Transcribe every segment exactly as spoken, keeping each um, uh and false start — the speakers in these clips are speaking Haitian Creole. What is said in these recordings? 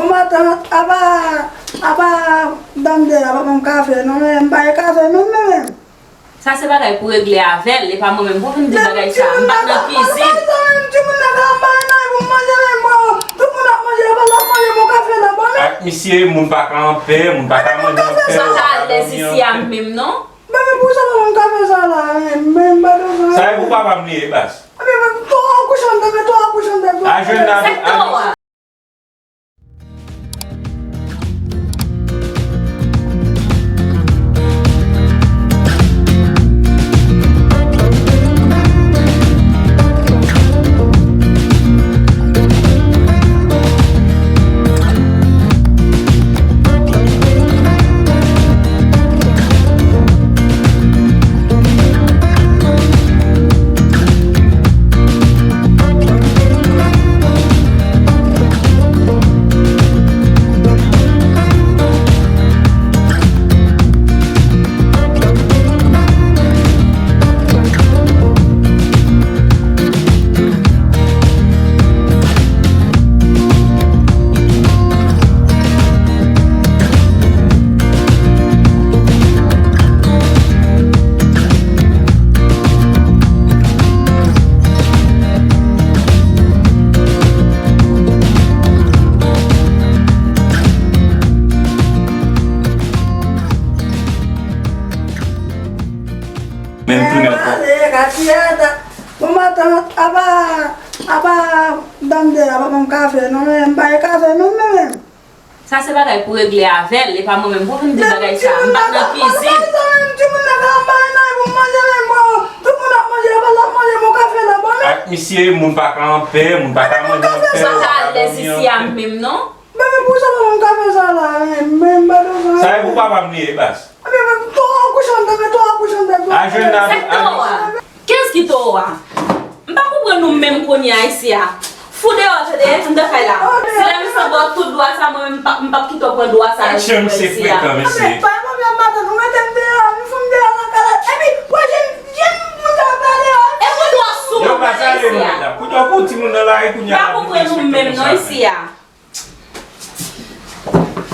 Matant, apa, apa dam de la pa ban m kafe non, men m pa gen kafe menm, menm, menm. Sa se bagay pou regle avè l, e pa mwen menm pou vin di bagay sa. M pa t nan kizin. Timoun nan ka anba nan pou manje, men bon, tout moun ap manje, yo pa t ap manje bon kafe la, bon, men. Ak misye, moun pa ka anpè, moun pa ka manje anpè, yo pa ka dòmi anpè. Sa ta alèz isi a menm non. Bebe, pou sa pa ban m kafe sa la, men, men, m pa bezwen. Sa e pou papa m li ye, baz. Bebe, to a kouche anndan, men to a kouche anndan. Ajenda, ajenda. Men m tounen ankò. Bon matant, apa, apa dam de la pa ban m kafe non, men m pa gen kafe menm, menm, menm. Sa se bagay pou regle avè l, e pa mwen menm pou vin di bagay sa. M pa t nan kizin. Timoun nan ka anba nan pou manje, men bon, tout moun ap manje, yo pa t ap manje bon kafe la, bon, men. Ak misye, moun pa ka anpè, moun pa ka manje anpè. Sa ta alèz isi a menm non. Bebe, pou sa pa ban m kafe sa la, men, men m pa bezwen. Sa e pou papa m li ye, baz. Bebe, to a kouche anndan, men to a kouche anndan. Ajenda, ajenda. Kiyès ki towo a? M pa konprann nou menm kounye a isi a. Fou deyò, tande, anndan kay la. Si lè m sanble tout dwa sa, mwen menm, m p ap, m p ap kite w pran dwa sa yo sou mwen isi a. Mesye frekan, mesye. Pa gen pwoblèm, matant, ou mete m deyò, nou fout m deyò nan kay la. Epi, wè, jèn, jèn moun sa yo pale, yo. E pou twò sou mwen isi a. Yo pa sale nou la. Kounye a pou timoun nan la, e kounye a. M pa konprann nou menm non isi a.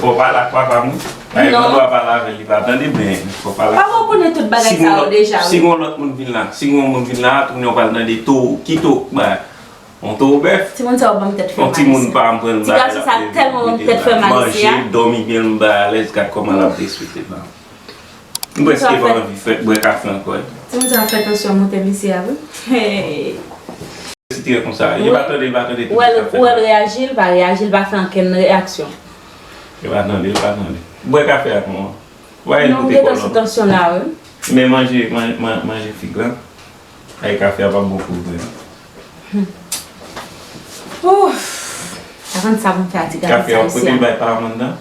Fò w pale ak papa m wi. Pa gen dwa pale avè l, li pa tande, men fò w pale ak papa m. Papa w konnen tout bagay sa yo deja wi. Si gon lòt moun vin la, si gon moun vin la, tounen w pral tande towo, ki towo, ba, yon towo bèf. Timoun sa yo ban m tèt fè mal isi a. Yon timoun pa m pran bagay la, mete la, manje, dòmi byen, m ba alèz, gad kòman l ap derespekte pa m. M prèske pa anvi fè, bwè kafe ankò wi. Timoun sa fè tansyon monte m isi a wi. Hey. Sitirè konsa. Li pa tande, li pa tande tout sa fè. Ou wè l reyaji, li pa reyaji, li pa fè ankenn reyaksyon. Li pa tande, li pa tande. Bwè kafe a pou mwen. Ou pa gen kote kòlòn. Tansyon la wi. Men manje, man-, man-, manje fig lan. Ay kafe a p ap bon pou ou vre. Ouf. Avan sa pou m fè a ti gade sa isi a. Kafe a, ou kote l bay pa m anndan?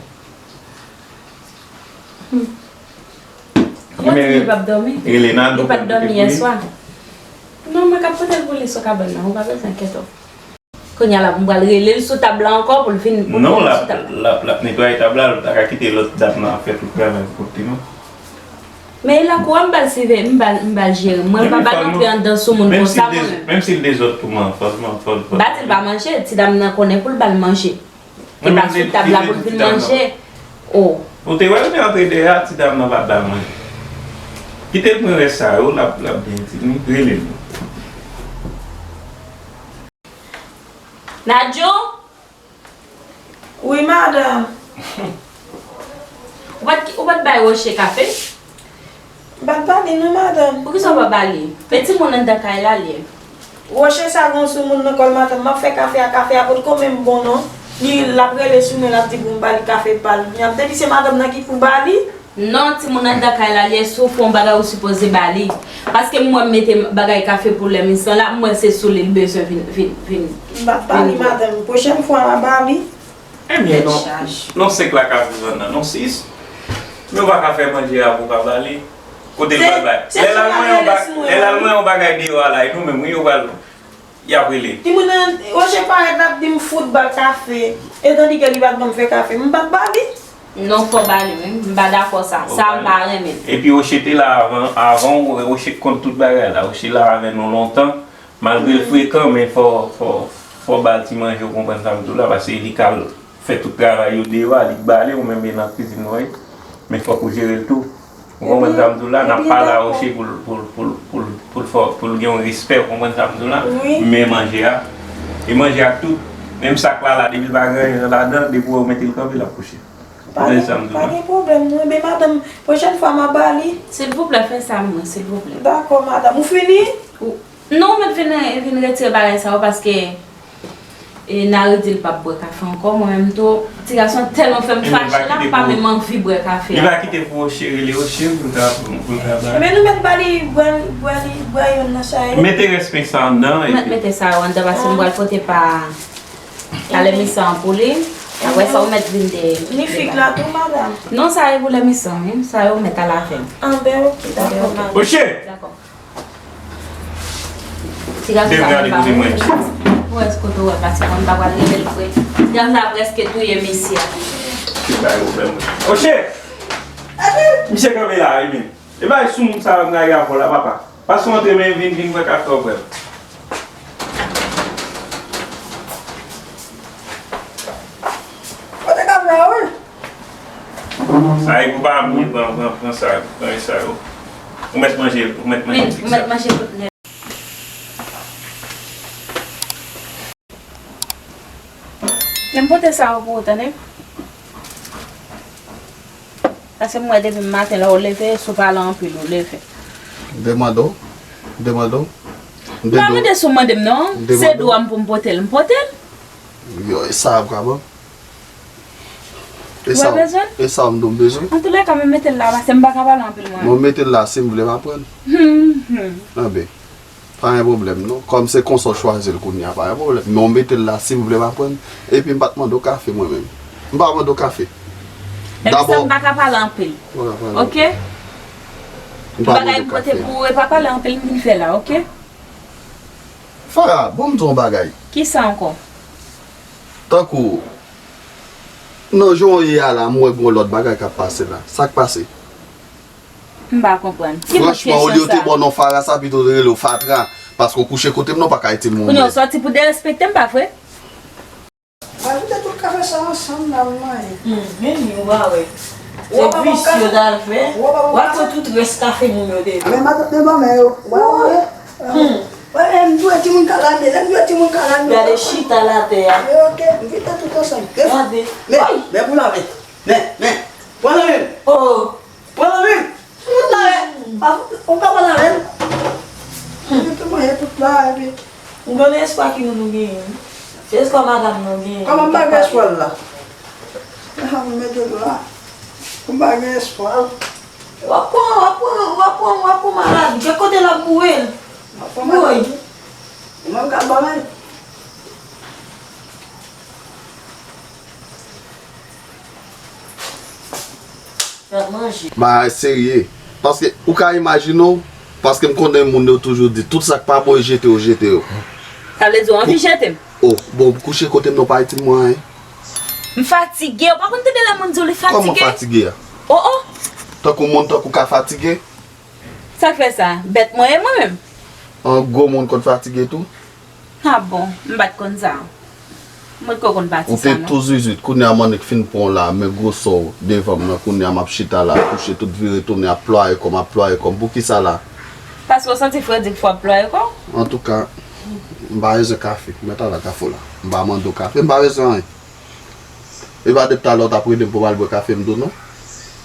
Ou di li p ap dòmi? Li p ap dòmi yè swa. Non, mwen k ap pote l pou li sou kabann nan, ou pa bezwen enkyete w. Kounye a la, m pral rele l sou tab la ankò pou l vin, pou l vin sou tab la. Non, l ap, l ap, l ap netwaye tab la, l pa ka kite lòt dam nan ap fè tout travay pou kont li non. Men e lakou a m ba l sive, m ba l, m ba l jere. Mwen m pa ba l antre anndan sou moun konsa mwen menm. Menm si l dezòd tou man, fò l, fò l, fò l. Ba di l pa manje, ti dam nan konnen pou l ba l manje. Li pa sou tab la pou l vin manje. Oh. Ou te wè l te antre dèyè a, ti dam nan pa t ba l manje. Kite l pran rès sa yo, l ap, l ap byen di nou. Rele l. Nadjou? Wi, madanm. Ou pa t, ou pa t bay Roche kafe? M pa t ba li non, madanm. Poukisa w pa ba li? Men timoun anndan kay la l ye. Roche sa gon sou moun nan kò l, madanm. M ap fè kafe a, kafe a potko menm bon non. Li, l ap rele sou mwen, l ap di pou m ba li kafe pa l. Depi se madanm nan ki pou ba li. Non, timoun anndan kay la l ye, si w fè yon bagay ou sipoze ba li. Paske m wè m mete bagay kafe pou lè mitan la, m wè se sou li l bezwen vin, vin, vin. M pa t ba li, madanm. Pwochèn fwa m a ba li. Ebyen non, non senk la ka viv anndan, non sis. Men w pa ka fè manje a pou w ka ba li. Kote l pral bay? Lè l al manyen yon ba-, lè l al manyen yon bagay deyò a la, e nou menm wi yo pral, y ap rele. Timoun nan, Roche parèt l ap di m fout ba l kafe. E tandike li pa t ban m fè kafe. M pa t ba li. Non, fò w ba li wi. M pa dakò sa. Sa m pa renmen. Epi Roche te la avan, avan w, Roche konn tout bagay la. Roche la avè nou lontan. Malgre l frekan, men fò, fò, fò w ba l ti manje, w konprann sa m di w la, paske li ka l, fè tout travay yo deyò a, li k bale, ou menm e nan kizin ou ye. Men fòk ou jere l tou. Ou konprann sa m di w la? N ap pale a Oche pou l, pou l, pou l, pou l, pou l fè, pou l gen yon respè, ou konprann sa m di w la? Wi. Men manje a, e manje a tout, menm sak la la, depi l pa gen anyen ladan, depi w wè w mete l kanpe, l ap kouche. Pa gen, pa gen pwoblèm, non. Ebyen, madanm, pwochèn fwa, m a ba li. Silvouplè, fè sa mwen, silvouplè. Dakò, madanm. Ou fini? Ou, non, mwen vin, vin retire bagay sa yo paske, e, Nari di l p ap bwè kafe ankò. Mwen menm tou, ti gason tèlman fè m fache la, m pa menm anvi bwè kafe a. Li va kite pou Oche, rele Oche pou l ka, pou l ka ba. Ebyen, nou mèt ba li bwè, bwè, li bwè youn nan chay la. Mete rès pen sa anndan, epi. Mwen mete sa yo anndan paske m pral pote pa. Talè misan an pou li. Apre sa, ou mèt vin de. Ni fig la tou, madanm? Non, sa e pou lè misan, wi. Sa yo mèt al avè m. Anben, oke, dakò, madanm. Oche! Dakò. Ti gason sa pa wè. Ou wè kote w wè, paske mwen pa pral rele l vre. Ti gason sa prèske touye mesye a. Oche! Misye kanpe la, wi, men. E bay sou moun sa yo nan avè w la, papa. Pase w antre, men vin, vin bwè kafe w, frè m. Kote kafe a, wi? Sa e pou pa moun, pran, pran, pran sa, pran sa yo. Ou mèt manje, ou mèt manje. Wi, ou mèt manje tout nèt. Men m pote sa yo pou ou, tande. Paske m wè depi maten lè w leve, si w pale anpil, ou leve. M te mande w, m te mande w, m te di w. M pa mande si w mande m non, se dwa m pou m pote l, m pote l. Yo, e sa ap ka ban. E sa, e sa m di w m bezwen. Antoulèka, men mete l la, paske m pa ka pale anpil mwen. Bon, mete l la, si m vle, m a pran l. Anben. Pa gen pwoblèm non. Kòm se konsa w chwazi l kounye a, pa gen pwoblèm. Men w mete l la, si m vle m a pran l. Epi m pa t mande w kafe mwen menm. M pa mande w kafe. Dabò, m pa ka pale anpil. Oke? M pa mande w kafe. Bagay m pote pou ou, e pa pale anpil m vin fè la, oke? Farah, bon m di w yon bagay. Kisa ankò? Tankou, nan jan w ye a la, m wè gen yon lòt bagay k ap pase la. Sa k pase? M pa konprann. Ki bout kesyon sa? Franchman, olye w te ba w non Farah sa, pito w te rele w Fatra, paske w kouche kote m non, w pa ka itil mwen. Kounye a w sòti pou derespekte m, pa vre? Ba nou te tout kafe sa ansanm, n al manyen. Hmm, men li, ou pa wè. Se visye w t al fè. W ap wè tout rès kafe moun yo te. Men matant men manman yo. Ou pa wè? Hmm. Wè, men m dwe timoun kalanbè, lè m dwe timoun kalanbè. Gade chita l atè a. Men oke, m kite tout ansanm. Gade. Men, men pou lave. Men, men. Pran nan men m. Oh. Pran nan men m. Tout la, eh, pa, ou ka pran nan men m. Mete manje tout la, epi. M konnen espwa ki moun ou genyen. Se espwa madanm nan genyen. Kòman m pa gen espwa l la? Ah, m mete l la. M pa gen espwa. W ap pran, w ap pran, w ap pran, w ap pran maladi. Gen kote l ap boure l. M ap pran maladi. Mwen m ka bay. Bagay serye. Paske ou ka imajine w, paske m konnen moun yo toujou di, tout sa k pa bon yo jete, yo jete yo. Sa vle di w anvi jete m? Oh, bon, kouche kote m non pa itil mwen anyen. M fatige, ou pa konn tande lè moun di w li fatige? Kòman fatige a? Oh, oh. Tankou moun tankou ka fatige? Sa k fè sa? Bèt mwen ye mwen menm. An gwo moun konn fatige tou? Ah bon, m pa t konn sa. Mwen t ko konn pati sa non. Ou te tou zuizwit, kounye a m annik fin pran w la, men gwosè w devan m nan, kounye a m ap chita la, kouche tout vire tounen, ap plwaye kò m, ap plwaye kò m. Poukisa la? Paske w santi frè di k fò ap plwaye kò w? Antouka, m pa bezwen kafe. Mèt al ak kafe w la. M pa mande w kafe, m pa bezwen anyen. E pa depi talè w t ap rele m pou m al bwè kafe m tou non.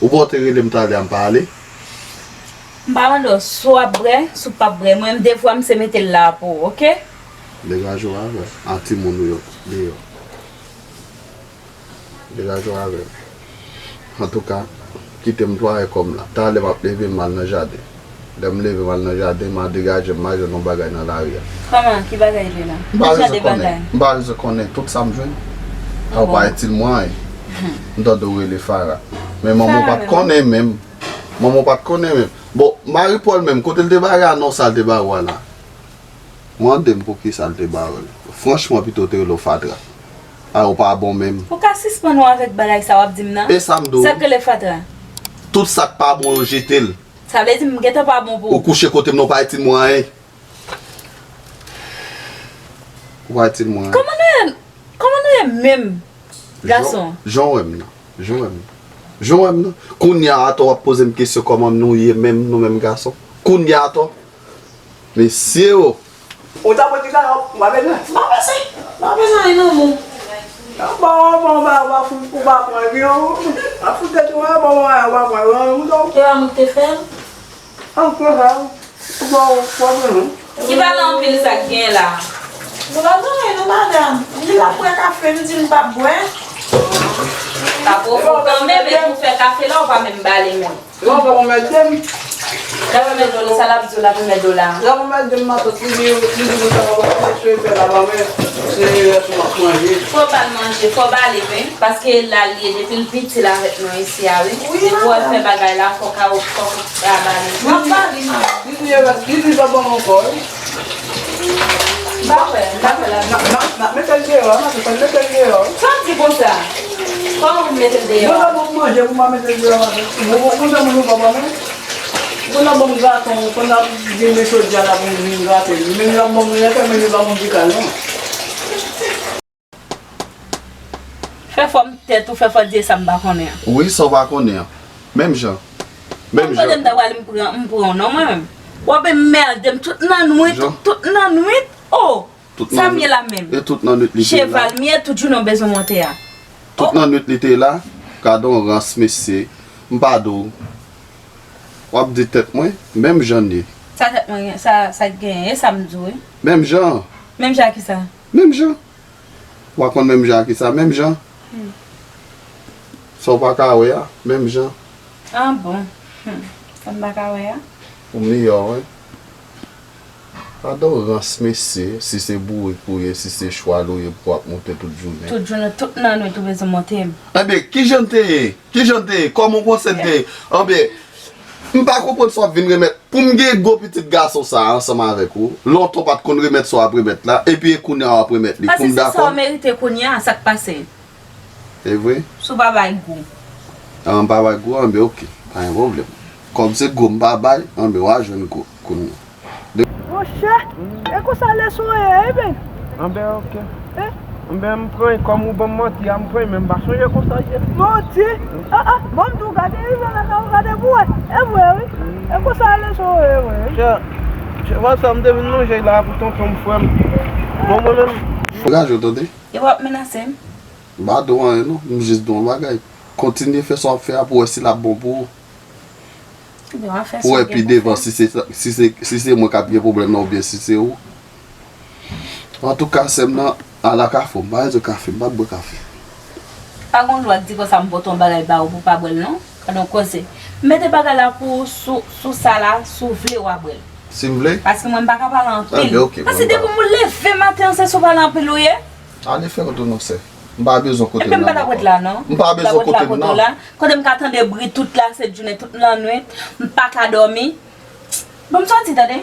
Ou pa w te rele m talè a m pa ale. M pa mande w si w ap bwè, si w p ap bwè. Mwen menm devwa m se mete l la pou ou, oke? Degaje w avè l. A timoun ou yo deyò. Degaje w avè l. Antouka, kite m plwaye kò m la. Talè m ap leve m al nan jaden. Lè m leve m al nan jaden, m a degaje m, m a jwenn yon bagay nan lari a. Kòman? Ki bagay li la? M pa bezwen konnen. M pa bezwen konnen. Tout sa m jwenn, a ou pa itil mwen anyen. M tande w rele Farah. Men manman w pa t konnen menm. Manman w pa t konnen menm. Bon, Marie Paul menm, kote l te bare a non sa l te bare w a la? Mande m poukisa l te bare w l. Franchman, pito w te rele w Fatra. A ou pa bon menm. Ou ka sispann ou avèk bagay sa w ap di m nan? E sa m di w. Sa k rele Fatra? Tout sa k pa bon yo jete l. Sa vle di m gentan pa bon pou ou. Ou kouche kote m non pa itil mwen anyen. Ou pa itil mwen anyen. Kòman nou ye, kòman nou ye menm? Gason. Jan w wè m nan. Jan w wè m nan. Jan w wè m nan. Kounye a atò w ap poze m kesyon kòman nou ye menm, nou menm gason. Kounye a atò. Mesye o. Ou ta pran ti kaka, ou pa bezwen. M pa bezwen. M pa bezwen anyen nan men w. Bon, bon, ba, ba, fout, ou pa pran, epi ou, a fout tèt ou, bon, bon, ou pa pran, ou, ou, e pa mwen ki te fè l? An, ou fè l. Ou pa, ou pa pran, non. Ki valè anpil sa k gen la? Nou pa bezwen, non, madanm. Li la bwè kafe, m di l pa bwè. Pa pwovoke anmè, men pou fè kafe la, ou pa menm bale menm. Lè w ap remèt de m. Lè w remèt de w, sa l ap di w, l ap remèt de w la. Lè w remèt de m, matant, li di, li di konsa, w ap eseye fè la, ba mwen, se rès ou m ap manje. Fò w ba l manje, fò w ba li, wi. Paske la l ye, depi l piti, l avèk nou isi a, wi. Wi, depi w wè l fè bagay la, fò w ka, fò w ka ba li. M ap ba li, madanm. Li di, li di, pa ban m ankò, wi. M pa kwè, m pa kwè la. N ap, n ap, n ap mete l deyò, n ap mete l deyò. Sa w di konsa? Kòman pou m mete l deyò? Mwen pa ban m manje pou m pa mete l deyò, madanm. Mwen, mwen, mwen, mwen, mwen, mwen. Mwen nan ban m graten, mwen nan ban m graten. Mwen nan ban m, mwen nan ban m ti kal, non. Fè fò m tèt ou, fè fò Dye sa m pa konnen an. Wi, sa w pa konnen an. Menm jan. Menm jan. Kote m ta pral m pran, m pran w non mwen menm. W ap enmède m tout nan nwit, tout nan nwit. Oh! Sa m ye la menm. E tout nan nwit li te la. Cheval m ye, tout jounen w bezwen monte a. Tout nan nwit li te la. Gade yon rans, mesye. M pa di w. W ap di tèt mwen, menm jan n ye. Sa tèt mwen gen, sa, sa k genyen, e sa m di w, wi. Menm jan. Menm jan a kisa? Menm jan. Ou pa konn menm jan a kisa? Menm jan. Hmm. Sa w pa ka wè a, menm jan. Ah bon? Hmm. Sa m pa ka wè a? Ou miyò, wi. Adan w rans, mesye, si se bourik ou ye, si se chwal ou ye, pou w ap monte tout jounen. Tout jounen, tout nan nwit ou bezwen monte m. Enben, kijan n te ye? Kijan n te ye? Kòman w panse n te ye? Enben, m pa konprann sa w ap vin remèt. Pou m gen gwo pitit gason sa a ansanm avèk ou, lontan w pa t konn remèt sa w ap remèt la, epi e kounye a w ap remèt li. Pou m dakò? Paske se sa w merite kounye a, sa k pase? E vre? Si w pa bay gou. Ah, m pa bay gou, anben oke. Pa gen pwoblèm. Kòm se gou m pa bay, anben w a jwenn gou kounye a. Monchè, e konsa leson ye, wi, Ben? Anben oke. Eh? Anben m pran, kòm ou ban m manti a, m pran, men m pa sonje konsa l ye. Manti? Ah, ah, bon, m di w gade rive lakay ou, gade pou wè. E vre, wi. E konsa leson ye, wi. Chè, chè, wè sa m te vin lonje la pou tonton m, frè m. Bon, mwen menm. Angaje w, tande? E w ap menase m? M pa di w anyen non, m jis di w yon bagay. Kontinye fè sa w ap fè a pou w wè si l ap bon pou ou. Pou w wè pi devan si se, si se, si se mwen k ap gen pwoblèm nan oubyen si se ou. Antouka, sè m nan, ala kafe w, m pa bezwen kafe, m p ap bwè kafe. Pa gon lwa k di konsa m pote yon bagay ba ou pou w pa bwè l non. Gade yon koze. M mete bagay la pou ou sou, sou sa la, si w vle w a bwè l. Si m vle? Paske mwen m pa ka pale anpil. Anben oke. Paske depi w leve maten an, se sou pale anpil ou ye. Ale fè kote w non, sè. M pa bezwen kote m nan ankò. Epi m pa ta ret la non. M pa bezwen kote m nan. Kote m ka tande bri tout la, se jounen, tout lannwit. M pa ka dòmi. Bon, m soti, tande.